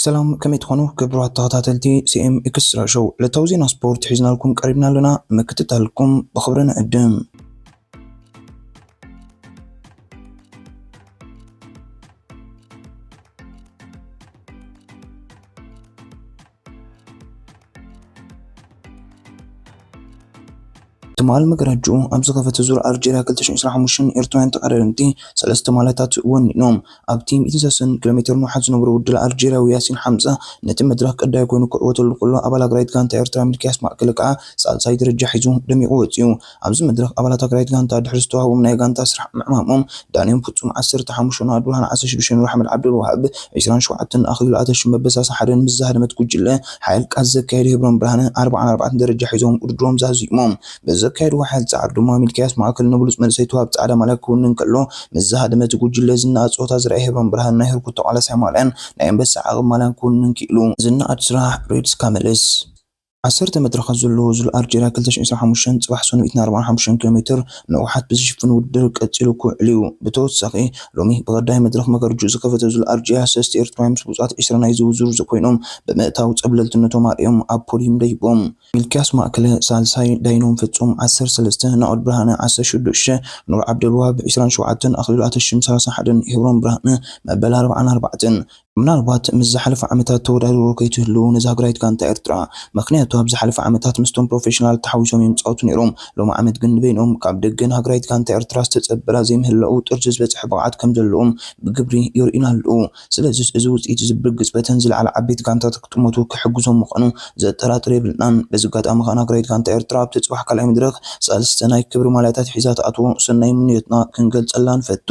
ሰላም፣ ከመይ ትኾኑ ክቡራት ተኸታተልቲ ሲ ኤም ኤክስትራ ሾው? ዕለታዊ ዜና ስፖርት ሒዝናልኩም ቀሪብና ኣለና፣ ምክትታልኩም ብኽብሪ ንዕድም። ትማል መጋረጅኡ ኣብ ዝኸፈተ ዙር ኣልጀርያ ክልተ ሽሕን ዕስራን ሓሙሽተን ኤርትራውያን ተቐዳደምቲ ሰለስተ ማልያታት ወኒኖም። ኣብቲ ሚእትን ሰለስተን ኪሎ ሜትር ንውሓት ዝነበሮ ውድድር ኣልጀርያዊ ያሲን ሓምዛ ነቲ መድረኽ ቀዳይ ኮይኑ ክዕወተሉ ከሎ፣ ኣባል ሃገራዊት ጋንታ ኤርትራ ሚልክያስ ማእከለ ከኣ ሳልሳይ ደረጃ ሒዙ ደሚቑ ወጺኡ። ኣብዚ መድረኽ ኣባላት ሃገራዊት ጋንታ ድሕሪ ዝተዋህቦም ናይ ጋንታ ስራሕ ምዕማሞም፣ ዳንዮም ፍጹም ዓሰርተ ሓሙሽተ፣ ንኣዱልሃን ዓሰርተ ሽዱሽተ፣ ኑር ኣሕመድ ዓብዱልዋሃብ ዕስራን ሸውዓተን፣ ኣኽሊሉ ኣተሽም መበሳሳ ሓደን ምስ ዝሃደመት ጉጅለ ሓይል ቃዝ ዘካየዱ ሄብሮም ብርሃነ ኣርባዓን ኣርባዕተን ደረጃ ሒዞም ውድድሮም ዛዚሞም። ብዘካየድዎ ሓይል ጻዕሪ ድማ ሚልክያስ ማእከል ንብሉጽ መንእሰይ ተዋብ ጻዕዳ ማልያ ክውንን ከሎ፣ ምስ ዝሃደመት ጉጅለ ዝነኣድ ጸወታ ዝረኣየ ሄብሮም ብርሃነ ናይ ህርኩት ተቓላሳይ ማልያን ናይ ኣንበሳ ዓቕብ ማልያን ክውንን ክኢሉ። ዝነኣድ ስራሕ ሬድስ ካመልስ። ዓሰርተ መድረኻት ዘለዎ ዙር ኣልጀርያ ክልተ ሽሕን ዕስራን ሓሙሽተን ጽባሕ ሰኑይ ሚእትን ኣርባዓን ሓሙሽተን ኪሎ ሜትር ንውሓት ብዝሽፍን ውድድር ቀጺሉ ክውዕል እዩ። ብተወሳኺ፣ ሎሚ ብቐዳማይ መድረኽ መጋረጅኡ ዝኸፈተ ዙር ኣልጀርያ ሰለስተ ኤርትራውያን ምስ ብሉጻት ዕስራ ናይ ዝውውር ኮይኖም ብምእታው ጸብለልትነቶም ኣርእዮም ኣብ ፖድዩም ደይቦም። ሚልክያስ ማእከለ ሳልሳይ፣ ዳይኖም ፍጹም ዓሰርተ ሰለስተ፣ ናኦድ ብርሃነ ዓሰርተ ሽዱሽተ፣ ኑር ዓብደልዋሃብ ዕስራን ሸውዓተን፣ ኣኽሊሉ ኣተሽም ሰላሳን ሓደን፣ ሄብሮም ብርሃነ መበል ኣርባዓን ኣርባዕተን። ምናልባት ምስ ዝሓለፈ ዓመታት ተወዳድሮ ከይትህልው ነዛ ሃገራዊት ጋንታ ኤርትራ። ምኽንያቱ ኣብ ዝሓለፈ ዓመታት ምስቶም ፕሮፌሽናል ተሓዊሶም እዮም ዝጻወቱ ነይሮም። ሎሚ ዓመት ግን ንበይኖም ካብ ደገ ንሃገራዊት ጋንታ ኤርትራ ዝተጸበላ ዘይምህላኡ ጥርዚ ዝበጽሐ ብቕዓት ከም ዘለዎም ብግብሪ የርእዩና ኣለዉ። ስለዚስ እዚ ውጽኢት እዚ ብርግጽ በተን ዝለዓላ ዓበይቲ ጋንታታት ክጥመቱ ክሕግዞም ምዃኑ ዘጠራጥር የብልናን። በዚ ኣጋጣሚ ከኣ ንሃገራዊት ጋንታ ኤርትራ ኣብቲ ጽባሕ ካልኣይ መድረኽ ሳልስተ ናይ ክብሪ ማልያታት ሒዛ ትኣትዎ ሰናይ ምንዮትና ክንገልጸላ ንፈቱ።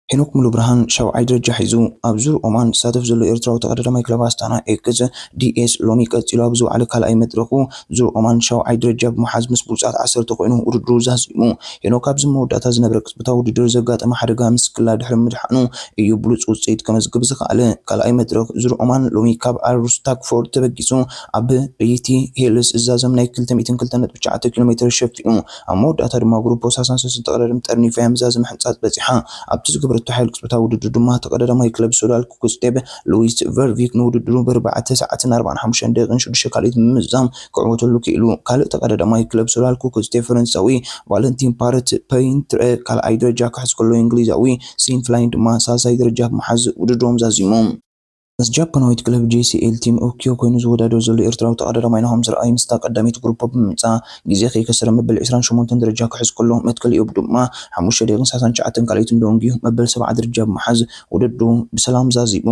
ሄኖክ ሙሉ ብርሃን ሻውዓይ ደረጃ ሒዙ። ኣብ ዙር ኦማን ዝሳተፍ ዘሎ ኤርትራዊ ተቐዳዳማይ ክለብ ኣስታና ኤክስ ዲ ኤስ ሎሚ ቀጺሉ ኣብ ዝወዓለ ካልኣይ መድረኹ ዙር ኦማን ሻውዓይ ደረጃ ብምሓዝ ምስ ብሉጻት ዓሰርተ ኮይኑ ውድድሩ ዛዚሙ። ሄኖክ ኣብዚ መወዳእታ ዝነበረ ቅጽበታዊ ውድድር ዘጋጠመ ሓደጋ ምስ ክላ ድሕሪ ምድሓኑ እዩ ብሉጽ ውጽኢት ከመዝግብ ዝኸኣለ። ካልኣይ መድረኽ ዙር ኦማን ሎሚ ካብ ኣር ስታክፎርድ ተበጊሱ ኣብ ሪቲ ሄልስ ዝዛዘም ናይ ክልተ ሚእትን ክልተን ነጥቢ ትሽዓተ ኪሎ ሜትር ሸፊኑ። ኣብ መወዳእታ ድማ ግሩፖ ሰላሳን ሰለስተን ተቐዳደምቲ ጠርኒፋ እያ ምዛዘም ሕንጻጽ በጺሓ። ኣብቲ ዝገበረቶ ሓይል ቅጽበታዊ ውድድር ድማ ተቐዳዳማይ ክለብ ሶዳል ኩክስቴብ ሉዊስ ቨርቪክ ንውድድሩ ብኣርባዕተ ሰዓትን ኣርባዓን ሓሙሽተን ደቂቕን ሽዱሽተ ካልኢት ብምምዛም ክዕወተሉ ክኢሉ። ካልእ ተቐዳዳማይ ክለብ ሶዳል ኩክስቴብ ፈረንሳዊ ቫለንቲን ፓርት ፔይንትረ ካልኣይ ደረጃ ክሕዝ ከሎ፣ እንግሊዛዊ ሲን ፍላይን ድማ ሳልሳይ ደረጃ ብምሓዝ ውድድሮም ዛዚሞም። ምስ ጃፓናዊት ክለብ ጄ ሲ ኤል ቲም ኦኪዮ ኮይኑ ዝወዳደር ዘሎ ኤርትራዊ ተቐዳዳማይ ናሆም ዘርኣይ ምስታ ቀዳመይቲ ግሩፖ ብምምጻእ ግዜ ከይከሰረ መበል ዕስራን ሸሞንተን ደረጃ ክሕዝ ከሎ፣ መትከል ኢዮብ ድማ ሓሙሽተ ደቂቕን ሰላሳን ትሽዓተን ካልኣይትን ደንጉዩ መበል ሰብዓ ደረጃ ብምሓዝ ውድድሩ ብሰላም ዛዚሙ።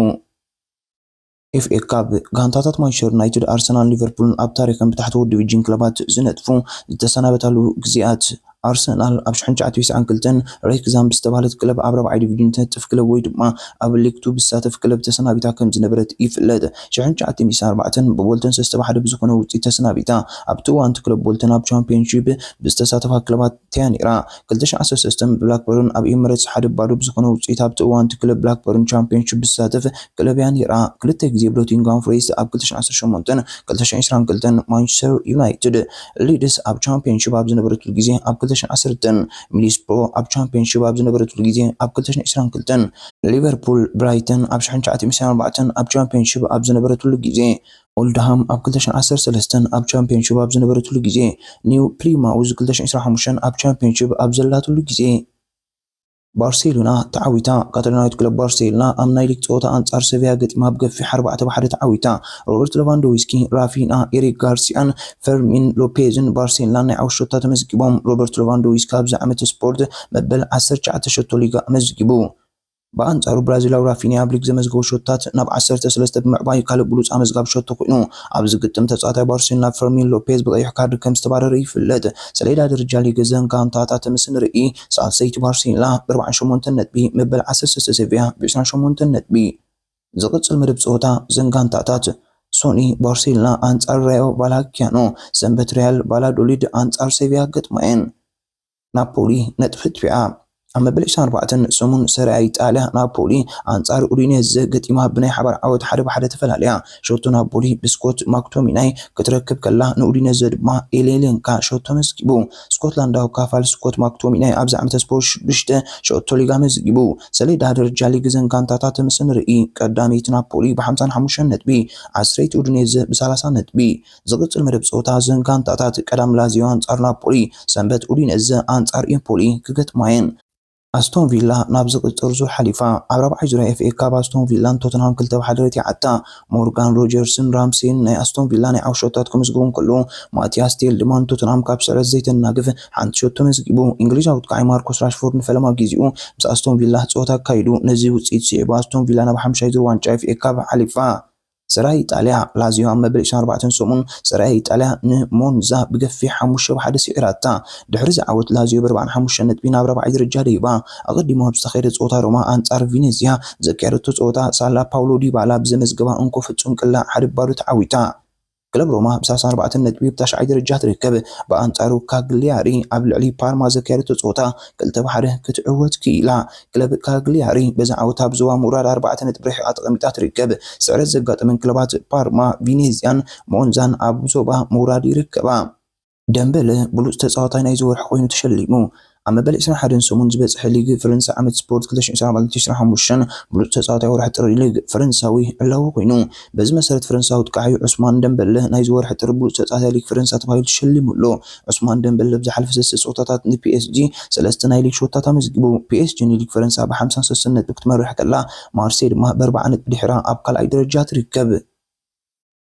ኤፍ ኤ ካፕ፣ ጋንታታት ማንቸስተር ዩናይትድ፣ ኣርሰናል፣ ሊቨርፑልን ኣብ ታሪኸን ብታሕተዎት ዲቪዥን ክለባት ዝነጥፉ ዝተሰናበታሉ ግዜያት። ኣርሰናል ኣብ ሽሕን ትሽዓተ ሚእትን ትስዓን ክልተን ሬክዛም ብዝተባህለት ክለብ ኣብ ራብዓይ ዲቪዥን ትነጥፍ ክለብ ወይ ድማ ኣብ ሊግ ቱ ብዝሳተፍ ክለብ ተሰናቢታ ከም ዝነበረት ይፍለጥ። ሽሕን ትሽዓተ ሚእትን ኣርባዕተን ብቦልተን ሰለስተ ብሓደ ብዝኾነ ውጽኢት ተሰናቢታ። ኣብቲ እዋን እቲ ክለብ ቦልተን ኣብ ቻምፒዮንሺፕ ብዝተሳተፋ ክለባት እያ ነይራ። ክልተ ሽሕን ዓሰርተ ሰለስተን ብብላክበርን ኣብ ኤምሬትስ ሓደ ባዶ ብዝኾነ ውጽኢት ኣብቲ እዋን እቲ ክለብ ብላክበርን ቻምፒዮንሺፕ ብዝሳተፍ ክለብ እያ ነይራ። ክልተ ግዜ ብኖቲንግሃም ፎሬስት ኣብ ክልተ ሽሕን ዓሰርተ ሸሞንተን ክልተ ሽሕን ዕስራን ክልተን፣ ማንቸስተር ዩናይትድ፣ ሊድስ ኣብ ቻምፒዮንሺፕ ኣብ ዝነበረትሉ ግዜ ኣብ ክልተ ሽሕን ዓሰርተን፣ ሚድልስብሮ ኣብ ቻምፒዮንሺፕ ኣብ ዝነበረትሉ ግዜ ኣብ ክልተ ሽሕን ዕስራን ክልተን፣ ሊቨርፑል ብራይተን ኣብ ሽሕን ትሽዓተ ሚእትን ኣርባዕተን ኣብ ቻምፒዮንሺፕ ኣብ ዝነበረትሉ ግዜ፣ ኦልድሃም ኣብ ክልተ ሽሕን ዓሰርተ ሰለስተን ኣብ ቻምፒዮንሺፕ ኣብ ዝነበረትሉ ግዜ፣ ኒው ፕሊማውዝ ክልተ ሽሕን ዕስራን ሓሙሽተን ኣብ ቻምፒዮንሺፕ ኣብ ዘላትሉ ግዜ። ባርሴሎና ተዓዊታ። ካታሎናዊት ክለብ ባርሴሎና ኣብ ናይ ሊግ ጸወታ ኣንጻር ሰቪያ ገጢማ ኣብ ገፊሕ ኣርባዕተ ብሓደ ተዓዊታ። ሮበርት ሌቫንዶውስኪ፣ ራፊና፣ ኤሪክ ጋርሲያን ፈርሚን ሎፔዝን ባርሴሎና ናይ ዓወት ሸቶታት ተመዝጊቦም። ሮበርት ሌቫንዶውስኪ ኣብዚ ዓመት ስፖርት መበል ዓሰርተ ትሽዓተ ሸቶ ሊጋ ኣመዝጊቡ። ብኣንጻሩ ብራዚላዊ ራፊንያ ኣብ ሊግ ዘመዝገቦ ሸቶታት ናብ ዓሰርተ ሰለስተ ብምዕባይ ካልእ ብሉጽ ኣመዝጋቢ ሸቶ ኮይኑ። ኣብዚ ግጥም ተጻዋታይ ባርሴሎና ፈርሚን ሎፔዝ ብቐይሕ ካርድ ከም ዝተባረረ ይፍለጥ። ሰሌዳ ደረጃ ሊግ እዘን ጋንታታት ምስ ንርኢ፣ ሳልሰይቲ ባርሴሎና ብኣርባዓን ሸሞንተን ነጥቢ፣ መበል ዓሰርተ ሰለስተ ሴቪያ ብዕስራን ሸሞንተን ነጥቢ። ዝቕጽል መደብ ጸወታ እዘን ጋንታታት፣ ሶኒ ባርሴሎና ኣንጻር ራዮ ቫላኪያኖ፣ ሰንበት ሪያል ቫላዶሊድ ኣንጻር ሴቪያ ገጥማ እየን። ናፖሊ ነጥቢ ትቢዓ። ኣብ መበል ዕስራን ኣርባዕተን ሰሙን ሰሪያ ኢጣልያ ናፖሊ ኣንጻር ኡዲኔዘ ገጢማ ብናይ ሓባር ዓወት ሓደ ብሓደ ተፈላለያ። ሸቶ ናፖሊ ብስኮት ማክቶሚናይ ክትረክብ ከላ ንኡዲኔዘ ድማ ኤሌሌንካ ሸቶ መዝጊቡ። ስኮትላንዳዊ ካፋል ስኮት ማክቶሚናይ ኣብዚ ዓመተ ስፖርት ሽዱሽተ ሸቶ ሊጋ መዝጊቡ። ሰሌዳ ደረጃ ሊግ እዘን ጋንታታት ምስ ንርኢ ቀዳመይቲ ናፖሊ ብሓምሳን ሓሙሽተን ነጥቢ፣ ዓስረይቲ ኡዲኔዘ ብሰላሳ ነጥቢ። ዝቕጽል መደብ ጸወታ እዘን ጋንታታት ቀዳም ላዚዮ ኣንጻር ናፖሊ፣ ሰንበት ኡዲነዘ ኣንጻር ኤምፖሊ ክገጥማ እየን። ኣስቶን ቪላ ናብ ዝቕጽል ዙር ሓሊፋ። ኣብ ራብዓይ ዙርያ ኤፍ ኤ ካፕ ኣስቶን ቪላን ቶተንሃም ክልተ ብሓደ ረቲዓታ። ሞርጋን ሮጀርስን ራምሴን ናይ ኣስቶን ቪላ ናይ ዓው ሸቶታት ክምዝግቡ እንከለዉ፣ ማቲያስ ቴል ድማ ንቶተንሃም ካብ ስዕረት ዘይተናግፍ ሓንቲ ሸቶ መዝጊቡ። እንግሊዛዊ ኣጥቃዓይ ማርኮስ ራሽፎርድ ንፈለማ ግዜኡ ምስ ኣስቶን ቪላ ጸወታ ኣካይዱ። ነዚ ውጽኢት ስዒቡ ኣስቶን ቪላ ናብ ሓምሻይ ዙር ዋንጫ ኤፍ ኤ ካፕ ሓሊፋ። ሰራይ ኢጣልያ ላዚዮ ኣብ መበል ዕስራን ኣርባዕተን ሰሙን ሰራይ ኢጣልያ ንሞንዛ ብገፊሕ ሓሙሽተ ብሓደ ስዒራታ። ድሕሪ እዚ ዓወት ላዚዮ ብኣርባዓን ሓሙሽተን ነጥቢ ናብ ራብዓይ ደረጃ ደይባ። ኣቐዲሙ ኣብ ዝተኻየደ ጸወታ ሮማ ኣንጻር ቪኔዝያ ዘካየደቶ ጸወታ ሳላ ፓውሎ ዲባላ ብዘመዝገባ እንኮ ፍጹም ቅላዕ ሓደ ባዶ ተዓዊታ። ክለብ ሮማ ብሰላሳን ኣርባዕተን ነጥቢ ብታሽዓይ ደረጃ ትርከብ። ብኣንጻሩ ካግሊያሪ ኣብ ልዕሊ ፓርማ ዘካየደቶ ጸወታ ክልተ ብሓደ ክትዕወት ክኢላ። ክለብ ካግሊያሪ በዚ ዓወት ኣብ ዞባ ምውራድ ኣርባዕተ ነጥቢ ርሒቓ ተቐሚጣ ትርከብ። ስዕረት ዘጋጠመን ክለባት ፓርማ፣ ቪኔዝያን ሞንዛን ኣብ ዞባ ምውራድ ይርከባ። ደምበለ ብሉጽ ተጻዋታይ ናይዚ ወርሒ ኮይኑ ተሸሊሙ። ኣብ መበል ዕስራን ሓደን ሰሙን ዝበጽሐ ሊግ ፈረንሳ ዓመት ስፖርት ክልተ ሽሕን ዕስራን ኣርባዕተን ክልተ ሽሕን ዕስራን ሓሙሽተን ብሉጽ ተጻዋታይ ወርሒ ጥሪ ሊግ ፈረንሳዊ ዕላዊ ኮይኑ። በዚ መሰረት ፈረንሳዊ ኣጥቃዓይ ዑስማን ደምበለ ናይዚ ወርሒ ጥሪ ብሉጽ ተጻዋታይ ሊግ ፈረንሳ ተባሂሉ ተሸሊሙ ኣሎ። ዑስማን ደምበለ ኣብ ዝሓለፈ ሰለስተ ጸወታታት ንፒ ኤስ ጂ ሰለስተ ናይ ሊግ ሸቶታት ኣመዝጊቡ። ፒ ኤስ ጂ ንሊግ ፈረንሳ ብሓምሳን ሰለስተን ነጥቢ ክትመርሕ ከላ፣ ማርሴይ ድማ ብኣርባዓ ነጥቢ ድሒራ ኣብ ካልኣይ ደረጃ ትርከብ።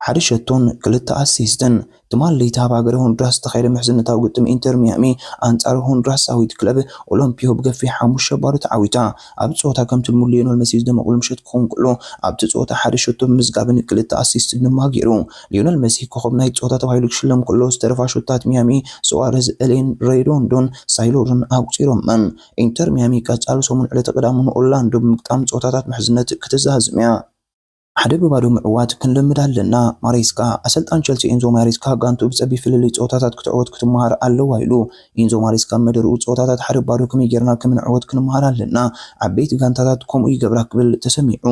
ሓደ ሸቶን ክልተ ኣሲስትን። ትማሊ ለይቲ ኣብ ሃገረ ሆንዱራስ ዝተኻየደ ምሕዝነታዊ ግጥም ኢንተር ሚያሚ ኣንጻር ሆንዱራሳዊት ክለብ ኦሎምፒዮ ብገፊሕ ሓሙሽተ ባዶ ተዓዊታ። ኣብ ጸወታ ከምቲ ልሙድ ሊዮነል መሲ ዝደመቐሉ ምሸት ክኸውን ከሎ፣ ኣብቲ ጸወታ ሓደ ሸቶ ብምዝጋብን ክልተ ኣሲስት ድማ ገይሩ። ሊዮነል መሲ ኮኸብ ናይ ጸወታ ተባሂሉ ክሽለም ከሎ፣ ዝተረፋ ሸቶታት ሚያሚ፣ ሱዋረዝ፣ ኤሌን፣ ሬዶንዶን ሳይሎርን ኣቁጺሮመን። ኢንተር ሚያሚ ቀጻሊ ሰሙን ዕለተ ቀዳሙ ንኦርላንዶ ብምግጣም ጸወታታት ምሕዝነት ክትዛዝም እያ። ሓደ ብባዶ ምዕዋት ክንለምድ ኣለና። ማሬስካ፣ ኣሰልጣን ቸልሲ ኤንዞ ማሬስካ ጋንቱ ብጸቢብ ፍልልይ ጸወታታት ክትዕወት ክትመሃር ኣለዋ ኢሉ። ኤንዞ ማሬስካ ኣብ መደርኡ ጸወታታት ሓደ ባዶ ከመይ ጌርና ከምንዕወት ክንመሃር ኣለና። ዓበይቲ ጋንታታት ከምኡ ይገብራ ክብል ተሰሚዑ።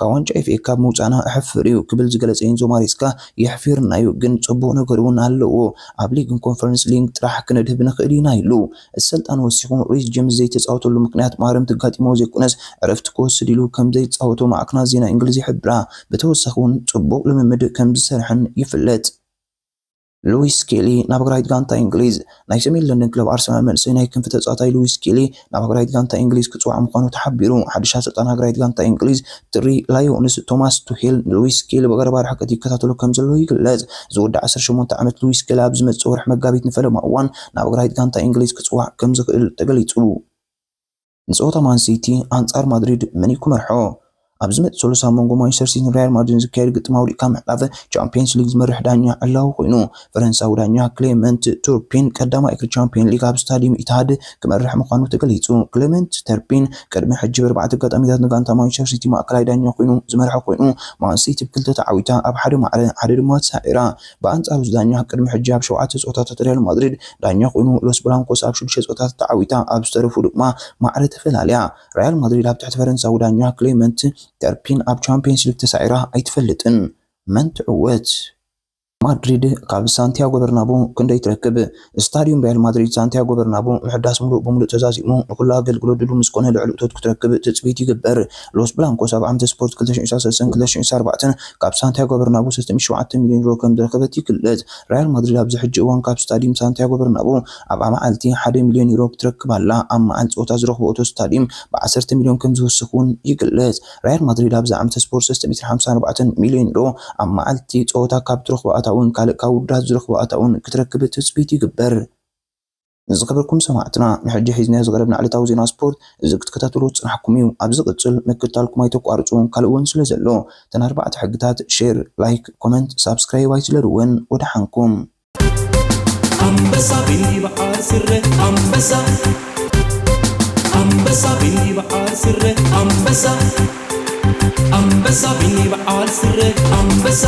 ካብ ዋንጫ ኤፍ ኤ ካፕ ምውጻእና እሕፍር እዩ ክብል ዝገለጸ ኤንዞ ማሬስካ፣ የሕፊርና እዩ፣ ግን ጽቡቕ ነገር እውን ኣለዎ። ኣብ ሊግን ኮንፈረንስ ሊግ ጥራሕ ክነድህብ ንኽእል ኢና ኢሉ። እቲ ሰልጣን ወሲኹ፣ ሪስ ጀምስ ዘይተጻወተሉ ምኽንያት ማረምቲ ኣጋጢምዎ ዘይኮነስ ዕረፍቲ ክወስድ ኢሉ ከም ዘይጻወቶ ማዕከናት ዜና እንግሊዝ ይሕብራ። ብተወሳኺ እውን ጽቡቕ ልምምድ ከም ዝሰርሐን ይፍለጥ። ሉዊስ ስኬሊ ናብ ሃገራዊት ጋንታ እንግሊዝ። ናይ ሰሜን ለንደን ክለብ ኣርሰናል መንእሰይ ናይ ክንፊ ተጻዋታይ ሉዊስ ስኬሊ ናብ ሃገራዊት ጋንታ እንግሊዝ ክጽዋዕ ምዃኑ ተሓቢሩ። ሓድሽ ኣሰልጣን ሃገራዊት ጋንታ እንግሊዝ ትሪ ላዮንስ ቶማስ ቱሄል ንሉዊስ ስኬሊ ብቐረባ ርሕቀት ይከታተሎ ከም ዘሎ ይግለጽ። ዝወዲ ዓሰርተ ሸሞንተ ዓመት ሉዊስ ስኬሊ ኣብ ዝመጽእ ወርሒ መጋቢት ንፈለማ እዋን ናብ ሃገራዊት ጋንታ እንግሊዝ ክጽዋዕ ከም ዝኽእል ተገሊጹ። ንጸወታ ማን ሲቲ ኣንጻር ማድሪድ መን እዩ ክመርሖ? ኣብ ዝመጽእ ሰሉስ ኣብ መንጎ ማንቸስተር ሲቲን ሪያል ማድሪድን ዝካየድ ግጥም ኣውዲቕካ ምሕላፍ ቻምፒየንስ ሊግ ዝመርሕ ዳኛ ዕላዊ ኮይኑ። ፈረንሳዊ ዳኛ ክሌመንት ቱርፒን ቀዳማይ እግሪ ቻምፒየን ሊግ ኣብ ስታዲየም ኢትሃድ ክመርሕ ምዃኑ ተገሊጹ። ክሌመንት ተርፒን ቅድሚ ሕጂ ብኣርባዕተ ኣጋጣሚታት ንጋንታ ማንቸስተር ሲቲ ማእከላይ ዳኛ ኮይኑ ዝመርሐ ኮይኑ፣ ማን ሲቲ ብክልተ ተዓዊታ ኣብ ሓደ ማዕረ ሓደ ድማ ተሳዒራ። ብኣንጻሩ እዚ ዳኛ ቅድሚ ሕጂ ኣብ ሸውዓተ ጸወታታት ሪያል ማድሪድ ዳኛ ኮይኑ፣ ሎስ ብላንኮስ ኣብ ሽዱሽተ ጸወታታት ተዓዊታ ኣብ ዝተረፉ ድማ ማዕረ ተፈላልያ። ሪያል ማድሪድ ኣብ ትሕቲ ፈረንሳዊ ዳኛ ክሌመንት ተርፒን ኣብ ቻምፒየንስ ሊግ ተሳዒራ ኣይትፈልጥን። መን ትዕወት? ማድሪድ ካብ ሳንቲያጎ በርናቡ ክንደይ ትረክብ? ስታዲየም ሪያል ማድሪድ ሳንቲያጎ በርናቡ ምሕዳስ ሙሉእ ብሙሉእ ተዛዚሙ ንኩሉ ኣገልግሎት ድሉው ምስ ኮነ ልዑል እቶት ክትረክብ ትጽቢት ይግበር። ሎስ ብላንኮስ ኣብ ዓመተ ስፖርት ክልተ ሽሕን ዕስራን ሰለስተን ክልተ ሽሕን ዕስራን ኣርባዕተን ካብ ሳንቲያጎ በርናቡ ሰለስተ ሚእቲ ሸውዓተ ሚልዮን ዩሮ ከም ዝረኸበት ይግለጽ። ሪያል ማድሪድ ኣብዚ ሕጂ እዋን ካብ ስታዲየም ሳንቲያጎ በርናቡ ኣብ መዓልቲ ሓደ ሚልዮን ዩሮ ክትረክብ ኣላ። ኣብ መዓልቲ ጸወታ ዝረኽቦ እቶት ስታዲየም ብዓሰርተ ሚልዮን ከም ዝውስኽ እውን ይግለጽ። ሪያል ማድሪድ ኣብዚ ዓመተ ስፖርት ሰለስተ ሚእትን ሓምሳን ኣርባዕተን ሚልዮን ዩሮ ኣብ መዓልቲ ጸወታ ካብ ትረኽቦ ኣታውን ካልእ ካብ ውድድራት ዝረኽቦ ኣታውን ክትረክብ ትጽቢት ይግበር። ንዝኸበርኩም ሰማዕትና፣ ንሕጂ ሒዝናዮ ዝቐረብና ዕለታዊ ዜና ስፖርት እዚ ክትከታተሉ ዝጽናሕኩም እዩ። ኣብ ዝቕጽል ምክትታልኩም ኣይተቋርጹ፣ ካልእ እውን ስለ ዘሎ። እተን ኣርባዕተ ሕግታት፣ ሼር፣ ላይክ፣ ኮመንት፣ ሳብስክራይብ ኣይትለልወን። ወደሓንኩም። ኣንበሳ ቢኒ በዓል ስረ ኣንበሳ፣ ኣንበሳ ቢኒ በዓል ስረ ኣንበሳ፣ ኣንበሳ ቢኒ በዓል ስረ ኣንበሳ።